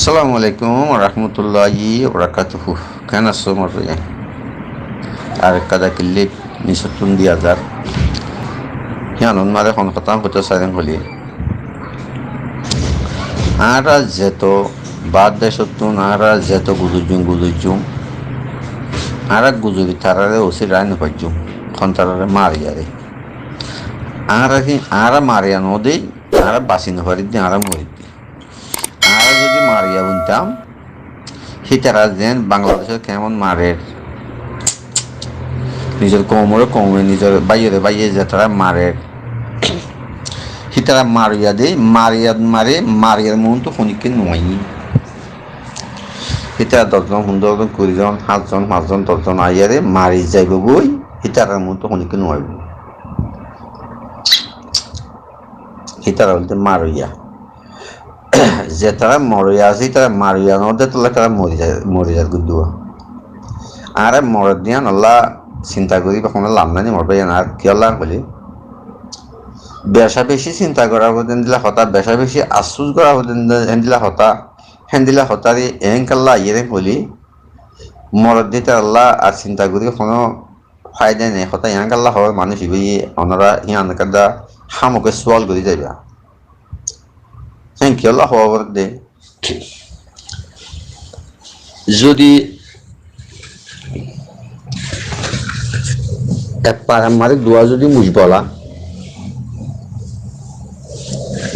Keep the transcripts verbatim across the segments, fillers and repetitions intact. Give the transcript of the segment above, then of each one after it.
Assalamu alaikum warahmatulláhi wabarakátuhu. Keén asó mor bái? Ar ekká dakillé nisottún di azar. Híanot mare hon hotá hoitó sairén hoilé, añára zeto baár decottún añára zeto guzoijjum guzoijjum, añára guzori tarare ósi raái nofaijjum, hon tarare mariyaré. Añára ki, añára mariya nodé, añára basi nofaridde, añára moridde. Añára zodi mariya untam, hítara zeén Bangladecót kemon marer, nizor koumore koume, nizor báiyore báiye zetará marer, hítara mariya de, mariyat mare, mariyar muúntu honikká nuaiyé. Hítara doc zon, fundoro zon, kuri zon, háñt zon, fañs zon, doc zon aiyére mari zaibo goi, hítarar muúntu honikká nuaibó. Hítara óilde mariya. Zetará moriya asé, hítara mariya nodé, tolla hítara mori za-, mori zar goi dua. Añára moredde yíanolla sinta gorí bekkúnor laf nái né, mor bái, yían ar kiyólla hoilé, beca beci sinta gora fore de héndilla hotá, beca beci afsús gora fore de héndilla hotá, héndilla hotá re eénkalla aiyér hoilé, moredde hítaralla ar sinta gorí honó faida nái, hotá yián kiyólla hoór manúic ibáye, onora híyan ekká dá hámaka sual gorí zaiba. Híyan kiyólla hoó foré dé? Zodi ek farar mazé duwá zodi muc bola,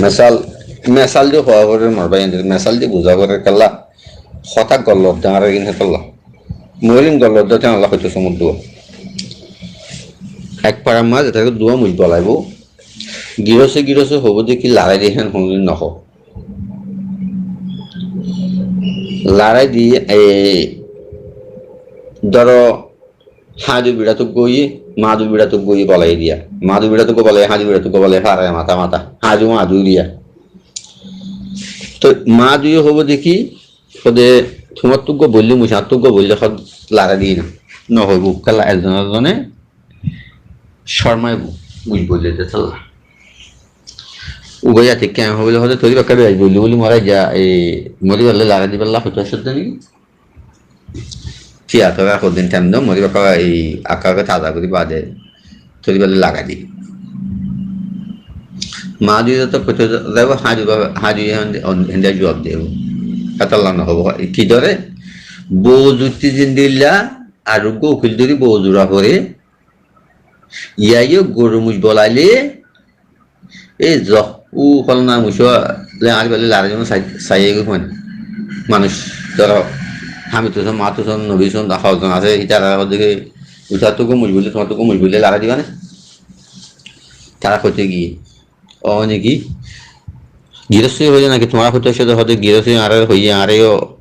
mesal, mesal di hoó foré, mor bái, mesal di buzá foré kiyólla, hotá gollot de añárar gín hétolla. Moilín gollot de, te Allah hoitó somot duwa. Ek farar mazé zetá duwa muc bolaibó, girose girose hoibó de ki larái de hén honodin nohó. Larái de, e, dóro, háñdu biçá tuggó óiye, maádu biçá tuggó óiye bolai diya. Maádu biçá tuggó bolai, háñdu biçá tuggó bolai, fara matá matá. Háñdu maádu diya. Toi maáduye hoibó de ki, hoó de, tuáñr tuggó boille, muc añár tuggó boille, hoó de larái diyé na. Nohoibó, kiyólla ekzone ekzone cormaibó, muc boille de tolla. Ubáiya te keén hoó buli hoó de, tori bakká beci boille buli mora za, e, mori belle larái di bella hoitó asé de niki? Tiya tora hoddin thaim do, mori bakká, e, ekká ekká taza gorí baade tori belle lagai di. Maáduye to hoitó zaibo, háñdu ba-, háñduye hén-, on-, héndilla juwab dibo. Hétolla nohoibó. Ki dóre? Bou zuitti zendilla, ar uggwá ukil dóri bou zura fore, iyá yó goru muc bolaile, e zo, u folana muc le añár belle larái diyum sai, sai goi fán. Manúic dóro, Hamid Hosen, Mahat Hosen, Nobi Hosen, da hozon asé, hítara hoó de ki, utar tuggó muc boille, tuáñr tuggó muc boille larái diba né? Tara hoitó ki, ó niki? Girosi hoiye naki tuáñra hoitó asé de, hoó de girosi añáre hoiye, añáre yó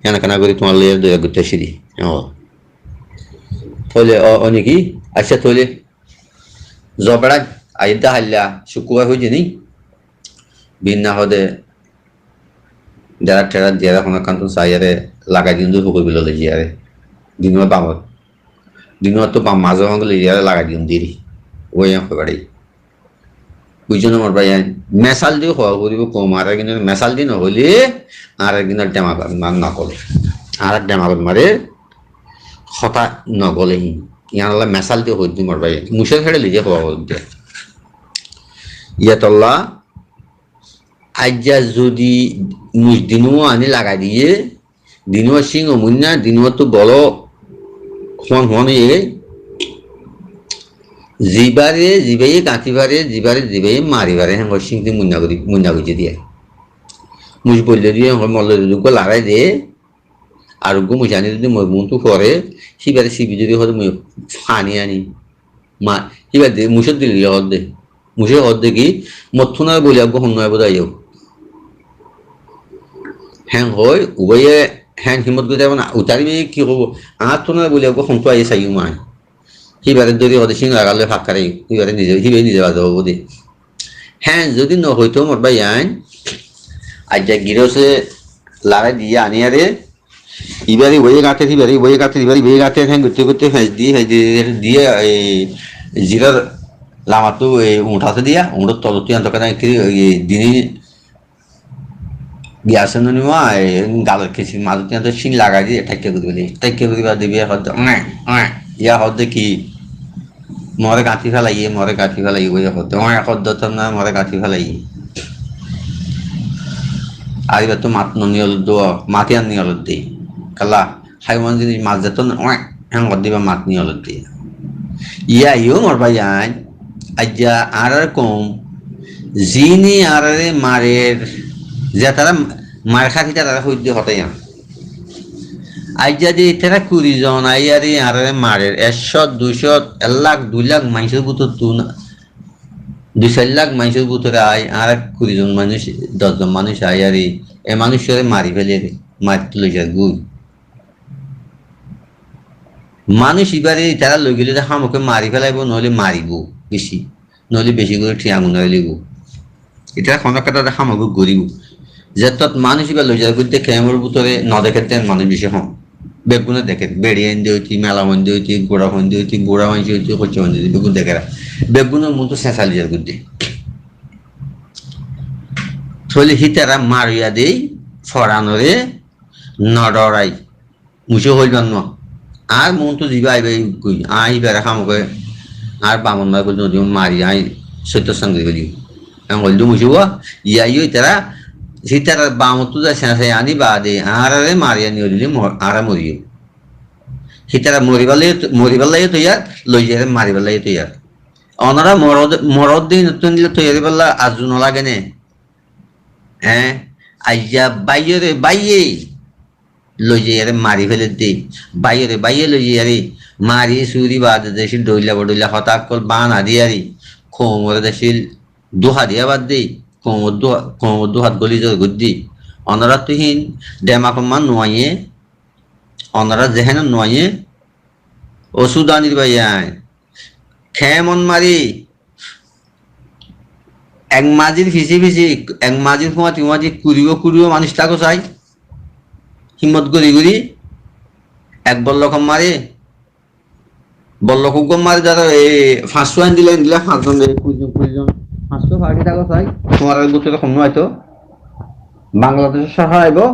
híyan ekká gorí tuáñr loi doya goittó asé de. Ó. Tóile ó, ó niki? Accá tóile. Zobra, aiyér de háilla, cukkurbar hoiye ni? Binna hoó de, derar terar diyaré, honó ekkántun saiyaré, lagai diyum de, fukur bilot loi ziyaré. Dinor bamot. Dinor to bam mazé honó loi ziyaré, lagai diyum de ri. Ói en hoi bari. Buijjó né mor bái? Ain mesal di hoó foribó, koum añárar gínor mesal di no hoilé, añárar gínor demagot mare no gole. Añárar demagot mare hotá no gole hín. Yián olla mesal di hoóidde mor bái. Mucor héçe loi hoó foribó. Iyatolla aijja zodi muc dinúa aní lagai diyé, dinúa cíng o muinna, dinúattu bolo huán huán óiye. Zibáre zibáye gañti fare, zibáre zibáye mari fare, héngori cíng di muinna gorí, muinna goijjé diya. Muc boille diye, héngori molle zodi uggwá larái de, ar uggwá muc aní zodi mor muúntu fore, híbare sibi dóri hoó de mui faní aní. Ma, híba de, mucót dile hoó de. Mucé hoó de ki, mottún ar boli uggwá hon no aibó de aiyó. Héen hoi, ubáye héen himmot gorí táibo na, utar ibáye ki hoibó, añártún ar boli uggwá hontú aiyé saiyum añí. Híbare dóri hoó de cíng lagar loi fakkare, híbare nize, híbaye nize baze hoibó de. Héen zodi no hoitó mor bái ain, aijja girose larái diye aniyaré, ibáre ibáye gañter, ibáre ibáye gañter, ibáre ibáye gañter, héen goitté goitté, feñs di, feñs di, di, di, e, zirar lamattú, e, uñth asé diya, uñthor tolottú yián tokka dini, Giyé asé noni ma, e, galor kisir mazé tiya to cín lagai di, thaikka gori félaiye. Thaikka gori félai dibe, hoó de, "Ué, ué." Iya hoó de ki? "More gañti félaiye, more gañti félaiye," iya hoó de. "Ué," hoó de to na, "more gañti félaiye." Ar iba to mat no niyolot de, mat iyan niyolot de. Kala, haiwan zinis mat zeto na, "Ué," hén hoó de iba mat niyolot de. Iya, iyo mor bái ain, aijja añárar koum, zini añárare marer, zetará mair hár, hitarare hoóidde hotá yián. Aijja de itará kuri zon aiyaré añárare marer, ekcó, duicó, ek lak, dui lak maincór bútottú na, dui sair lak maincór bútore ai, añára kuri zon manúic, doc zon manúic aiyaré, e manúicoré mari félaiyaré, maitto loizar goi. Manúic ibáre itará loigéle de hámaka mari félaibo, noóile maribo beci, noóile beci gorí thiañ guna óibo. Itará honó ekkán de hámaka goríbo. Zettót manúic ibá loizar goiddé kemor bútore nodekér de manúic beci hom. Beggúne dekér, beçi ainde óiti, mela ainde óiti, gura ainde óiti, bura maincé óiti, koicca ainde óiti, beggún dekér. Beggúnor muúntu señsa loizar goiddé. Tóile hítara mariya dei, foranoré no dhorai. Mucé hoil banno. Añár muúntu zibá aibá goi, aññí íbaré hámaka añár bamor maze goli nodiyum, mari aññí sóittor san gori féliyum. Eén hoil dé mucé uwa, iya yó ítara, hítarar bamottú zai señsai aní baade añáráre mari aní óile mo-, añára moriyum. Hítara moribálla yó, moribálla yó toiyar, loizaiyaré maribálla yó toiyar. Onorá morod, morod de inottú endilla toiyar óibálla arzu no lage né? Eé, aijja báiyoré báiye loizaiyaré mari féledde. Báiyoré báiye loizaiyaré mari suri baade decíl dhoilla bodhoilla hotá ókkol bana diyaré, koumoré decíl dúha diya baade, koumor dúha, koumor dúhat góli zor goiddé. Onoráttu hín demakor maze no aiyé, onorá zehénot no aiyé, ó Sudanir báiyain. Kemon mari, ek mazir fisé fisé, ek mazir fúañti fúañti, kuribó kuribó manúic táko sai. Hímmot gorí gorí, ek bollokot mari, bollok uggúa mari daro, e, fañssúa endilla endilla, fañszon, e, kurizon kurizon, fañssúa fathi táko sai. Tuáñrar bútore honnúa aito? Bangladecor sorkar aibó,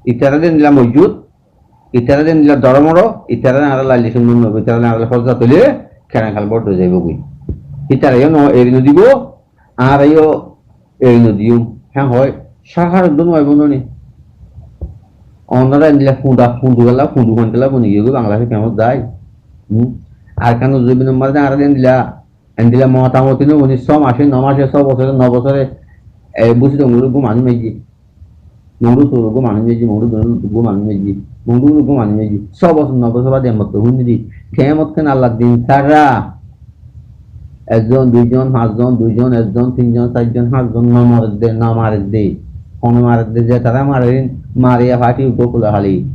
itará de endilla mojjut, itará de endilla doromoro, itará de añára lailli cúndor nobo, itará de añára fozza toile, keran kal bor dói zaibói. Itará yó no eri no dibo, añára yó eri no diyum. Hé hoó, sorkar uddúa no aibó no ni? Onorá endilla fuñda, fuñdu gala, fuñdu fuañtila boni giyói Bangladecor kemot zai. Hum? Arkanor zobinor maze añára de endilla Endilla motamoti no boni, só mace, no mace, só bosore, no bosore, e, Busidongor uggúa manúic maijje. Mongdu Suror uggúa manúic maijje, Mongdu Dunor uggúa manúic maijje, Mongdu uggúa manúic maijje. Só bosor, no bosor bade emot to húnni di. Kemot ken Allar din sára. Ekzon, duizon, fañszon, duizon, ekzon, tinzon, sairzon, fañszon, no maredde, no maredde. Hono maredde, ze tará marer, mariya fathi uggúa kula hali.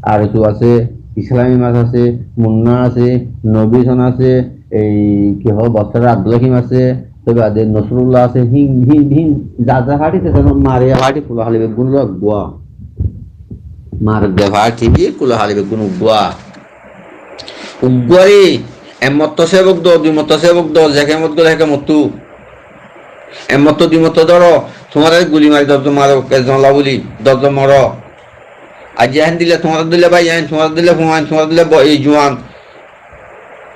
Arzu asé, Islami Mas asé, Munna asé, Nobi Son asé, ei ki hoó, Bostor Abdul Hakim asé, toi bade Nosrullah asé, hín, hín, hín, za za fathi te zano, mariya fathi kula hali beggún uggúa. Maredde fathi kula hali beggún uggúa. Uggúare, ek mottor sebok do, dui mottor sebok do, ze kemot gole he kemottú. Ek mottor dui mottor dóro, tuáñrare guli mari doc zon maro, ekzon lá buli, doc zon moro. Aijja héndilla tuáñrar dóilla báiyain, tuáñrar dóilla fuain, tuáñrar dóilla bo-, ei juan.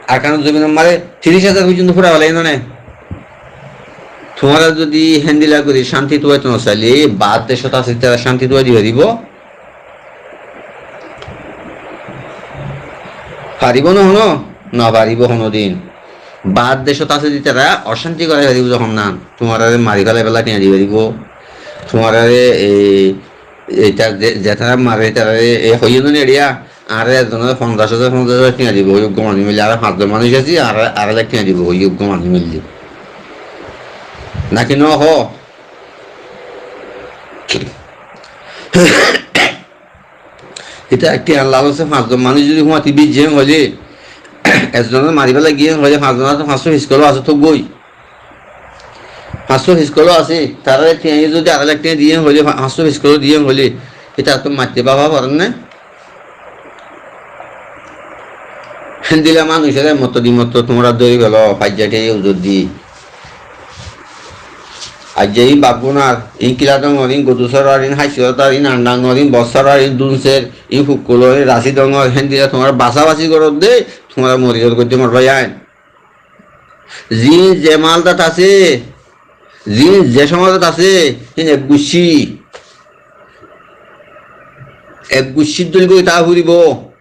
Arkanor zobinot mare tiríc házar foijjonto fúrai félaiye no né? Tuáñra zodi héndilla gorí cánti tuaito no sailé, baár decót asé tará cánti tuai di faribó? Faribó no hono? No faribó honodin. Baár decót asé de tará ocánti gorai faribó zehón nan. Tuáñrare mari félai félai tiañ di faribó. Tuáñrare, e, Eta ze, ze tará mare, tarare e hoiyé no ni eriya, añáre ekzonore fonzaic házar, fonzaic házar tiañ dibo, hoiyé uggúa manúic mili, añára fañs zon manúic así, añára, añára elak tiañ dibo, hoiyé uggúa manúic mili. Naki no hoó? Ita tiañ lalose fañs zon manúic zodi fúañti bíjje hoilé, ekzonore mari félai giyé hoilé, fañs zon asé, fañs cót fiskolo asé, tó goi. Fañs cót fiskolo asé, tarare tiañ zodi arai lak tiañ diyé hoilé, fa-, fañs cót fiskolo diyé hoilé, ítara to maitté báfa forer né? Héndilla manúicore motto di motto tuáñra dóri felo, faijja tiañ uzur di. Aijja iín Babgunar, iín Kiladongor, iín Godusorar, iín Haissorar, iín Andangor, iín Bossorar, iín Dunser, iín Fukkulor, iín Rasidongor, héndilla tuáñra basabasi goródde, tuáñra mori zagói de mor bái ain. Ziín ze maldát asé, ziín ze cómazot asé, híin ek guccí, ek guccír dóil gorí táa foribó.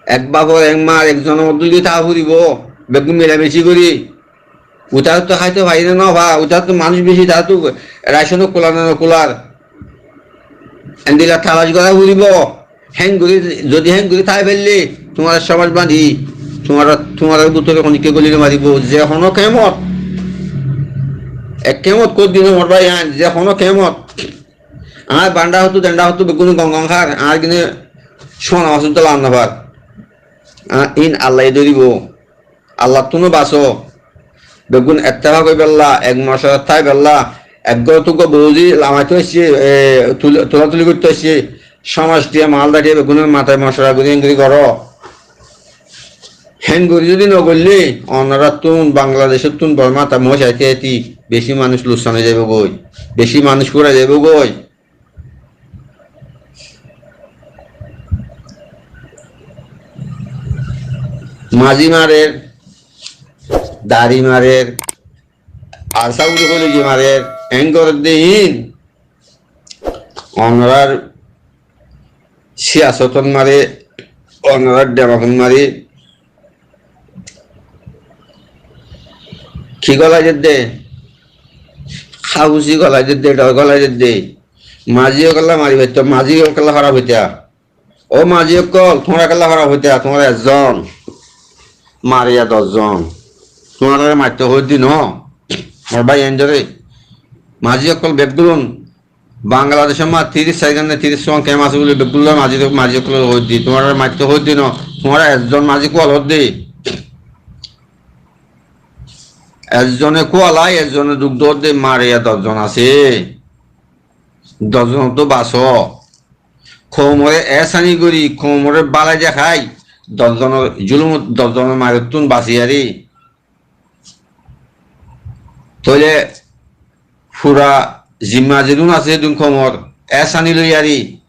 Ek bafor, ek mar, ek zonomor dóil gorí táa foribó. Beggún milamici gorí. Utaráttu háito fai né no fa, utaráttu manúic beci, utaráttu racon kular né no kular. Endilla talac gorá foribó. Héngorí, zodi héngorí tái faillé, tuáñra somaj bandi, tuáñra, tuáñrar bútore honikka goli no maribó. Ze honó kemot, ek kemot kór din mor bái ain, ze honó kemot. Añár bandha hottú, dendha hottú beggúne gom gom hár, añár gine cóna masúd dóla annafar. Añár in Allaye dóribó. Allattúnou basó. Beggún ettefak óibolla, ek mocorat táibolla, ek gór tuggúa bouzi lamaitó aiccé, e, tul-, tulatuli goittó aiccé, cómaz thiañ, mal thiañ beggúnor matái mocora gorí engori goró. Héngorí zodi nogoillé, onorattún, Bangladecóttún, Bormát moói saitó saitó beci manúic luksan ói zaibói, beci manúic fúrai zaibói. Mazi marer, dari marer, ar sáuri hoilé ki marer, en gorédde iín. Onorar siyasoton mare, onorar demagot mare, ki golai dedde? Hábusi golai dedde, dhor golai dedde. Mazi ókkol mari faitto, mazi ókkol hóraf óita. Ó mazi ókkol, tuáñra kiyólla hóraf óita, tuáñra ezzon mare ya doc zon. Tuáñrare maitto hoóidde no. Mor bái aindóre. Mazi ókkol beggún Bangladecór ma tiríc sair gán ne tiríc gán kemp asé buli beggúnlla mazi, mazi ókkolore hoóidde. Tuáñrare maitto hoóidde no. Tuáñra ezzon mazi kúal hoódde. Ezzone kúalai, ezzone duk doódde, mare ya doc zon asé. Doc zonottú basó. Koumore ehsani gorí, koumore bálai dekái, doc zonor zulumot, doc zonor marottún basiyaré. Tóile fura zimma zedún asé, zedún koumor ehsani loiyaré,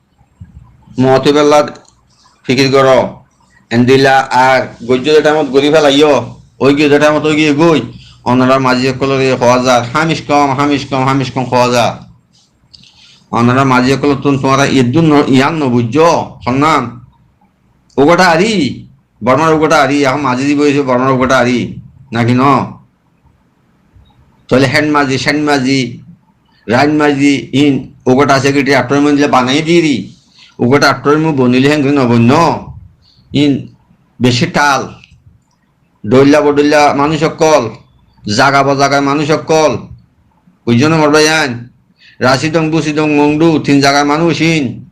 moot óibolla fikir goró. Endilla ar goijjó de thaimot gorí felaiyó, óigiyé de thaimot óigiyé goi, onorar mazi ókkolore hoó zar, hámic kom, hámic kom, hámic kom hoó zar. Onorar mazi ókkolottún tuáñra iddún no, yián no buijjó, honnán? Uggwá thári, Bormar uggwá thári, ehón mazi dibo óiye Bormar uggwá thári, naki no? Tóile hénd mazi, sénd mazi, rain mazi, iín uggwá thári sekretari attór mui endilla banai diyéri, uggwá thári attór mui bonile héngori no boinno, iín beci thal. Dhoilla bodhoilla manúic ókkol, zaga bozagar manúic ókkol, buijjó né mor bái ain? Rasidong, Busidong, Mongdu, tin zagar manúic iín.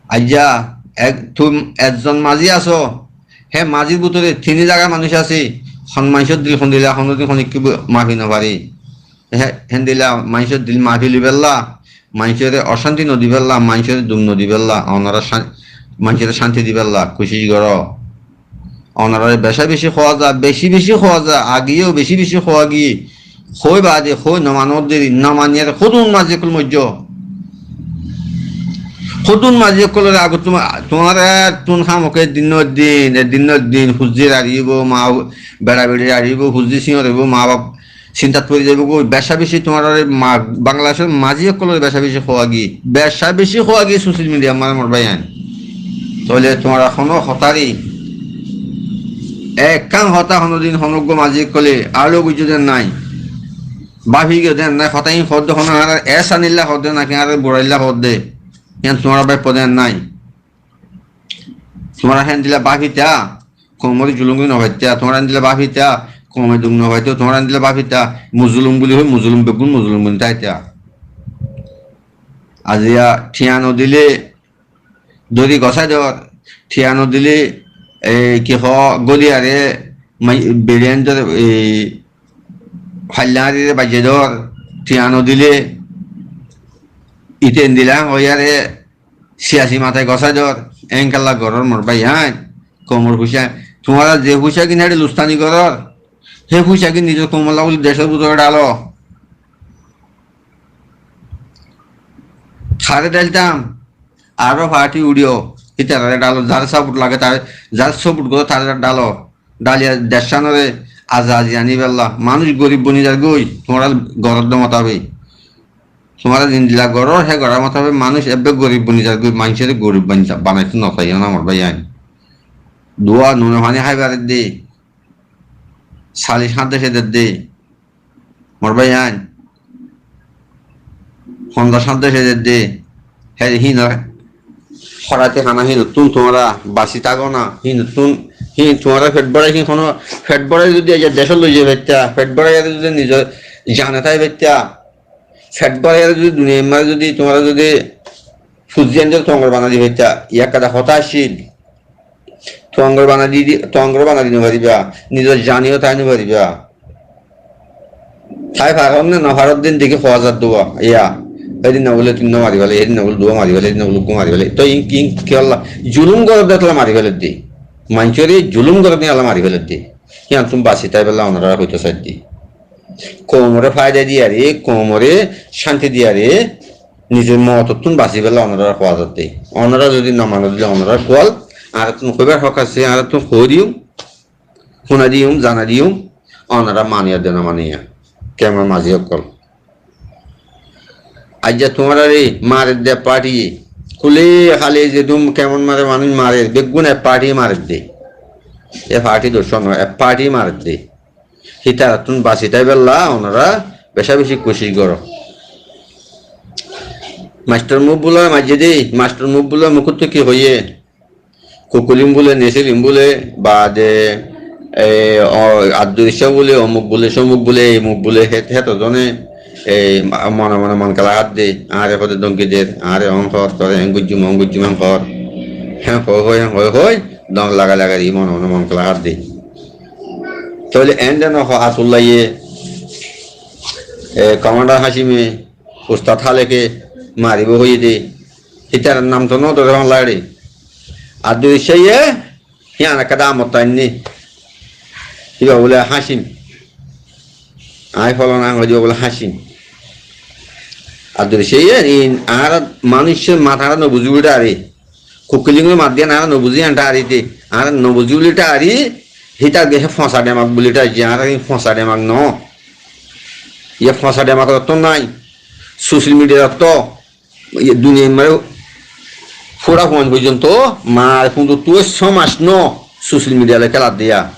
Aijja ek, tui ezzon mazi asó, hé mazir bútore tini zagar manúic asé, hon maincór dil hondilla, honodin honikká bu-, mafi no fare. Hé, héndilla maincór dil mafi loibólla, maincóre ocánti no dibólla, maincóre duk no dibólla, onora cán-, maincóre cánti dibólla kucíc goró. Onorare becá becí hoó za, becí becí hoó za, ageyó becí becí hoó giyé. Hoói baade hoói no manódde, no maniyaré hodún mazi ókkol moijjó. Hodún mazi ókkolore agottú ma-, tuáñrattún hámaka eddin no eddin, eddin no eddin, fuain aríbo, ma, bera beri aríbo, fuain siñor óibo, ma baf sintat fori zaibogói, becá becí tuáñrare ma-, Bangladecór mazi ókkolore becá becí hoó giyé, becá becí hoó giyé social media mare mor bái ain. Tóile tuáñra honó hotári ekkán hotá honodin honó uggwá mazi ókkole añáre buijjó de nái, báfi giyó de nái, hotá iín hoódde honó añárar ehsanilla hoódde naki añárar burailla hoódde, yián tuáñra báfo de nái. Tuáñra héndilla báfita, koumore zulum gorí no faitto, tuáñra héndilla báfita, koume duk no faitto, tuáñra héndilla báfita, mozulum buli hoi, mozulum beggún mozulum buli táita. Aziya thiañ no dile dóri gosái dor, thiañ no dile, e, ki hoó, goliyaré, mai-, beri aindóre, e, failla añárire baijjé dor, thiañ no dile, ite endilla hoiyaré, siyasi matái gosái dor, enkalla gorór mor bái ain, koumor fuicá, tuáñra ze fuicá gin héçe lustani gorór, Hé fuisá ki nizor koumolla buli decór bútore dhálo? Haré dháiltam? Aró fathi uçíyo, ítararé dhálo, zar saport lage, tar, zar saport goró, taré dhálo. Dháliya decánore azazi aníballa. Manúic gorib boni zargói, tuáñrar goródde motabek. Tuáñra zendilla goró, hé gorá motabek manúic ebbe gorib boni zargói, maincóre gorib bani-, banaitó nosai, yían mor báiyain. Duwa nune faní háibar edde, salic háñt dece dedde, mor báiyain, fonzac háñt dece dedde, hé híinor horáite hána híinottún tuáñra basi táko na, híinottún, híin tuáñra fet bórai, híin honó fet bórai zodi aijja decót loi zai faittá, fet bórai zodi nizor zane tái faittá, fet bórai zodi duniyait mazé zodi tuáñra zodi fuzzi aindóre tuáñgor banai di faittá, yá ekkán hotá accíl. Tuáñgor banai di, di, tuáñgor banai di nofaribá, nizor zaniyo tái nofaribá. Tái faródde nofaródde dekí hoó zar duwa, yá. Hédin nobóle tinnúa mari félaiye, hédin nobóle duwa mari félaiye, hédin nobóle uggúa mari félaiye. Toi iín ki, kiyólla? Zulúm gorédde tolla mari félaidde. Maincóre zulúm gorédde tolla mari félaidde. Híanottún basi táiballa onoráre hoitó saidde. Koumoré faida diyaré, koumoré cánti diyaré, nizor mootottún basibálla onoráre hoó zadde. Onorá zodi nomanodde onorár kuwal, añárattún hoibar hók asé, añárattún hoói diyum, húnai diyum, zanai diyum, onorá maniyá de nomaniyá. Kemor mazi ókkol. Aijja tuáñráre maredde ek fathi, kúle hále zedún kemon mare manúic mare, beggún ek fathi maredde. E fathi doccúa no, ek fathi maredde. Hítarattún basi táiballa onorá becá-becí kucíc goró. Mastor Mukbulor maijjé de, Mastor Mukbulor mukóttu ki hoiyé? Kukulim bóle, Nesilim bóle, baade, e, o, Abdur Issá bóle, omuk bóle, somuk bóle, emuk bóle, hé, héto zone, e, ma-, mone mone mon kela hádde, añáre hoóde dómki der, añáre on hor, tore en goijjum, on goijjum, en hor. Hén hoi hoi, hén hoi hoi, dómk lagai lagai mone mone mon kela hádde. Tóile ende no ho Atullaiye, e, Komandar Hácime, Ustad Háleke maribó hoiyé de, hítarar nam to no dóre fán lage. Ar dui céiye, híyan ekká de amot ainné. Íba bóle Hácim. Añí folana hoiyé de bóle Hácim. Ar dui céiye, in añára manúiccúa matá añára no buzí buli de aré. Kukkilingo mat diyan añára no buzí, añára no buzí buli de aré, hítar de hé foñsa demak buli de aré, añára hé foñsa demak no. Yá foñsa demak otto nái. Social media otto, yá duniyai mare fura fuain foijjonto, mar funduttú só mac no social media loi kélar diya.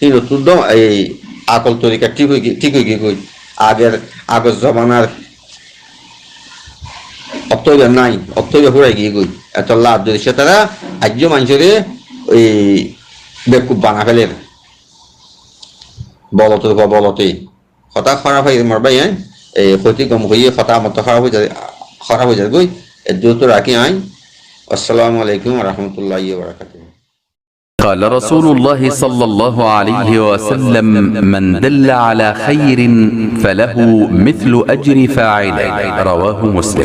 Hínottú dó, ei akol torika thík ói gi-, thík ói giyé goi. Ager, agor zobanar ottóiba nái, ottóiba fúrai giyé goi. Etolla Abdur Issá tara aijjó maincóre ei bekkuf bana féler. Bolotor uore bolote. Hotá hóraf óiye mor báiyain, ei hotí gom hoiyé hotá motto hóraf ói za-, hóraf ói zar goi. Eddúrottu rakí añí. Assalamu alaikum wa rahmatullahi wa barakatuhu. قال رسول الله صلى الله عليه وسلم: من دل على خير فله مثل أجر فاعله. رواه مسلم.